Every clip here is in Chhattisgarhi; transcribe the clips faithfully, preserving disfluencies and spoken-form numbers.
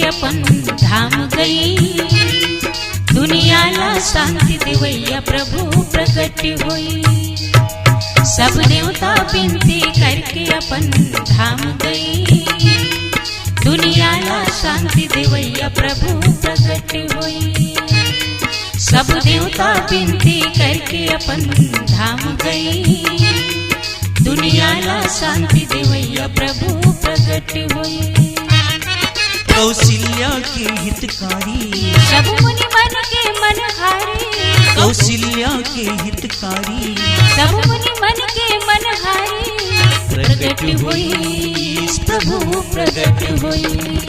अपन धाम गई। दुनिया ला शांति देवैया प्रभु प्रगट होई। सब देवता बिनती करके अपन धाम गई। दुनिया ला शांति देवैया प्रभु प्रगट होई। सब देवता बिनती करके अपन धाम गई। दुनिया ला शांति देवैया प्रभु प्रगट होई। कौशल्या के हितकारी, सब मुनि मन के मनहारी। कौशल्या के हितकारी, सब मुनि मन के मनहारी। प्रगट होई प्रभु प्रगट होई।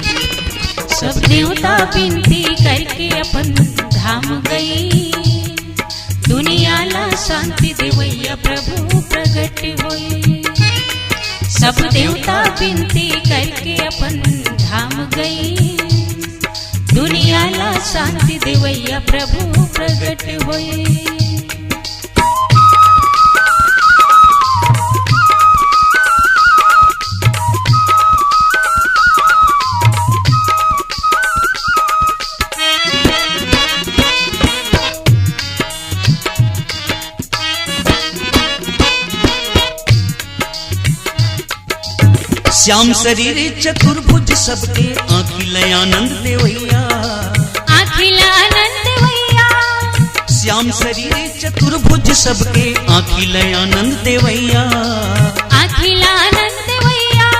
सब देवता बिनती करके अपन धाम गई। दुनिया ला शांति देवैया प्रभु प्रगट होई। सब देवता बिनती करके अपन धाम गई। दुनिया ला शांति देवैया प्रभु प्रगट होई। श्याम शरीर चतुर्भुज सबके, आँखी ल आनंद देवैया। आँखी ल आनंद देवैया। श्याम शरीर चतुर्भुज सबके, आँखी ल आनंद देवैया। आँखी ल आनंद देवैया।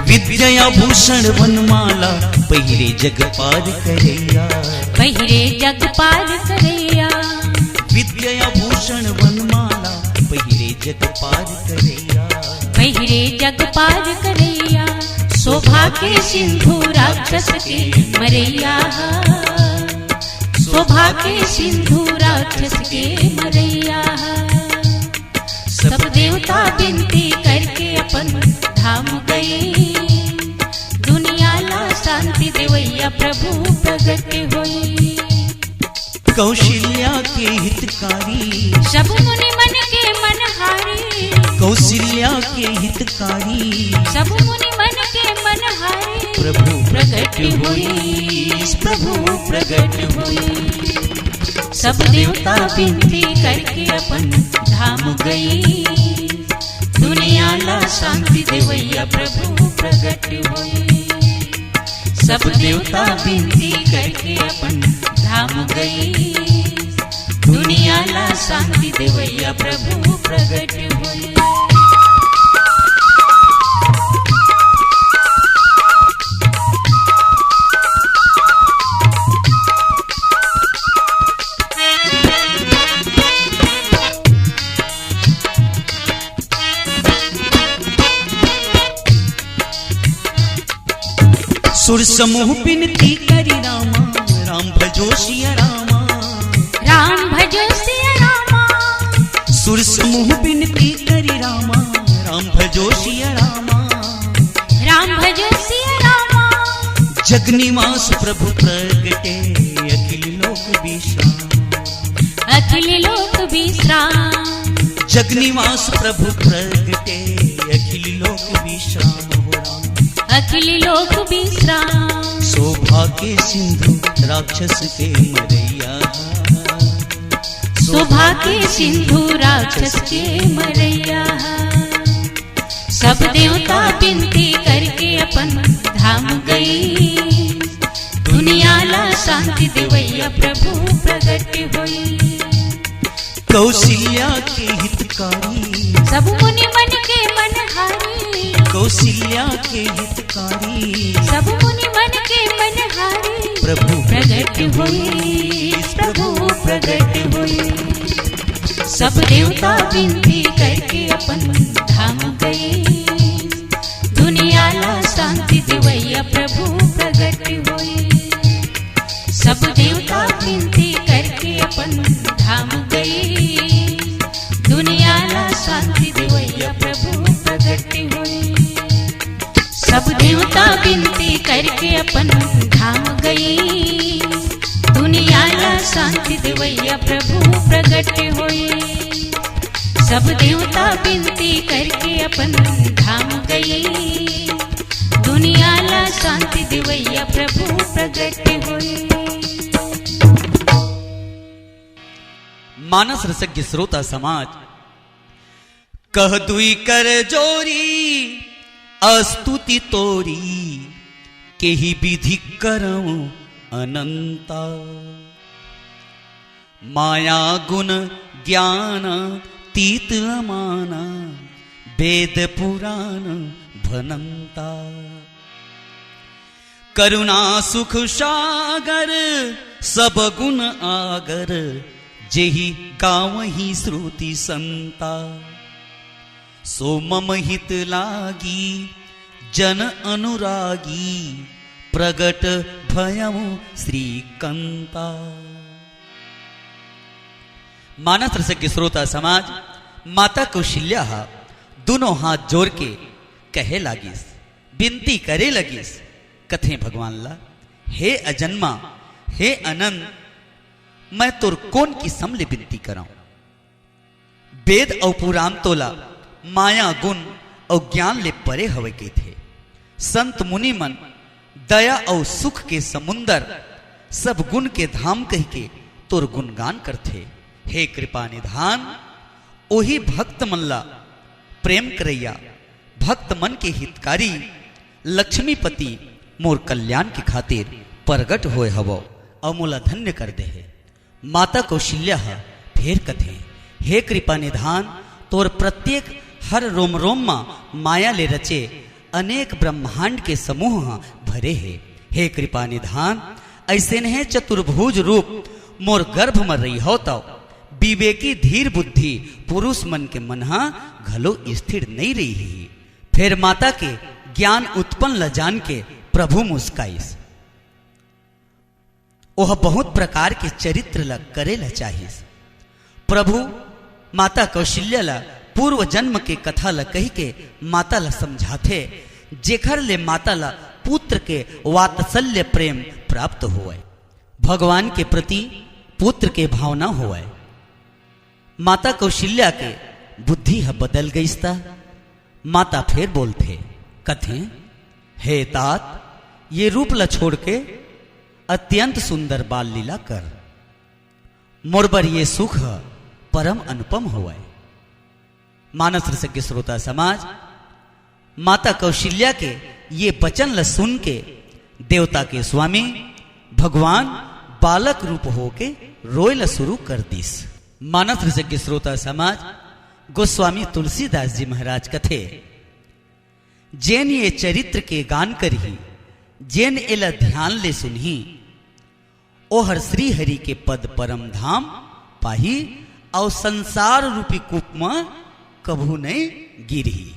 विद्या आभूषण वनमाला, पहिरे जग पार करैया। पहिरे जग पार करैया। विद्या आभूषण वनमाला, पहिरे जग पार करैया। पहिरे जग पार करैया। शोभा के सिंधु राक्षस के मरैया। शोभा के सिंधु राक्षस के मरैया। सब देवता बिनती करके अपन धाम गई। दुनिया ला शांति देवैया प्रभु प्रगट होई। कौशल्या के हितकारी, सब मुनि मन के मनहारी। कौशल्या के हितकारी, सब मुनि मन के मनहारी। प्रभु प्रगट होई, प्रभु प्रगट होई। सब देवता बिनती करके अपन धाम गई। दुनिया ला शांति देवैया प्रभु प्रगट होई। सब देवता बिनती करके अपन धाम गई। दुनिया ला शांति देवैया प्रभु प्रगट होई। सुर समूह बिनती करी रामा, राम भजो सिया रामा। राम भजो सिया रामा। सुर समूह बिनती करी रामा, राम भजो सिया रामा। राम भजो सिया रामा। जग निवास प्रभु प्रगटे, अखिल लोक विश्राम। अखिल लोक विश्राम। जग निवास प्रभु प्रगटे, अखिल लोक विश्राम हो राम। अखिल लोक विश्राम। शोभा के सिंधु राक्षस के मरैया। शोभा के सिंधु राक्षस के मरैया। सब देवता बिनती करके अपन धाम गई। दुनिया ला शांति देवैया प्रभु प्रगट होई। कौशल्या के हितकारी। सब मुनि मन के मनहारी। कौशल्या के हितकारी। सब मुनि मन के मनहारी। प्रभु प्रगट होई, प्रभु प्रगट होई। सब देवता बिनती करके अपन धाम गई। दुनिया ला शांति देवैया प्रभु प्रगट होई। सब देवता बिनती करके अपन धाम गई। दुनिया ला शांति देवैया प्रभु प्रगट होई। सब देवता बिनती करके अपन धाम गई। दुनिया ला शांति देवैया प्रभु प्रगट होई। सब देवता बिनती करके अपन धाम गई। दुनिया ला शांति देवैया प्रभु मानस रसज्ञ श्रोता समाज, कह दुई कर जोरी अस्तुति तोरी, केहि विधि करउँ अनंता। माया गुण ज्ञान तीत अमाना, वेद पुराण भनंता। करुणा सुख सागर सब गुण आगर, जेहि गावही श्रुति संता। सो मम हित लागी जन अनुरागी, प्रगट भयउ श्रीकंता। मानस रसज्ञ श्रोता समाज, माता कौशल्या ह दुनों हाथ जोर के कहे लागिस, बिनती करे लगिस, कथे भगवान ला, हे अजन्मा, हे अनंत, मैं तोर कोन किसम ले बिनती करंव? वेद अउ पुराण तोला माया गुण अउ ज्ञान ले परे हवय कहिथे। संत मुनि मन दया अउ सुख के समुंदर, सब गुण के धाम कहिके तोर गुणगान करथे। हे कृपा निधान, ओही भक्त मन ला प्रेम करइया, भक्त मन के हितकारी लक्ष्मीपति मोर कल्याण के खातिर प्रगट होय हवव अउ मोला धन्य कर दे हे। माता कौशल्या ह फेर कथे, हे कृपा निधान, तोर प्रत्येक हर रोम रोम म माया ले रचे अनेक ब्रह्मांड के समूह ह भरे हे। हे कृपा निधान, अइसने चतुर्भुज रूप मोर गर्भ म रहिहव तव विवेकी धीर बुद्धि पुरुष मन के मन ह घलो स्थिर नइ रही। फेर माता के ज्ञान उत्पन्न ल जान के प्रभु मुस्काइस। ओह बहुत प्रकार के चरित्र ल करे ल चाहिस। प्रभु माता कौशल्या ल पूर्व जन्म के कथा ल कहि के माता ल समझाथे, जेखर ले माता ल पुत्र के वात्सल्य प्रेम प्राप्त होवय, भगवान के प्रति पुत्र के भावना होवय। माता कौशल्या के बुद्धि ह बदल गइस त माता फेर बोलथे, कथे, हे तात, ये रूप ल छोड़ के अत्यंत सुंदर बाल लीला कर। मोर बर ये सुख ह परम अनुपम होवय। मानस रसज्ञ श्रोता समाज, माता कौशल्या के ये बचन ल सुन के देवता के स्वामी भगवान बालक रूप होके रोय ल शुरू कर दिस। मानस रसज्ञ श्रोता समाज, गोस्वामी तुलसीदास जी महाराज कथे, जेन ये चरित्र के गान करही, जेन एला ध्यान ले सुनही, ओहर श्री हरि के पद परम धाम पाही अउ संसार रूपी कूप म कभू नइ गिरही।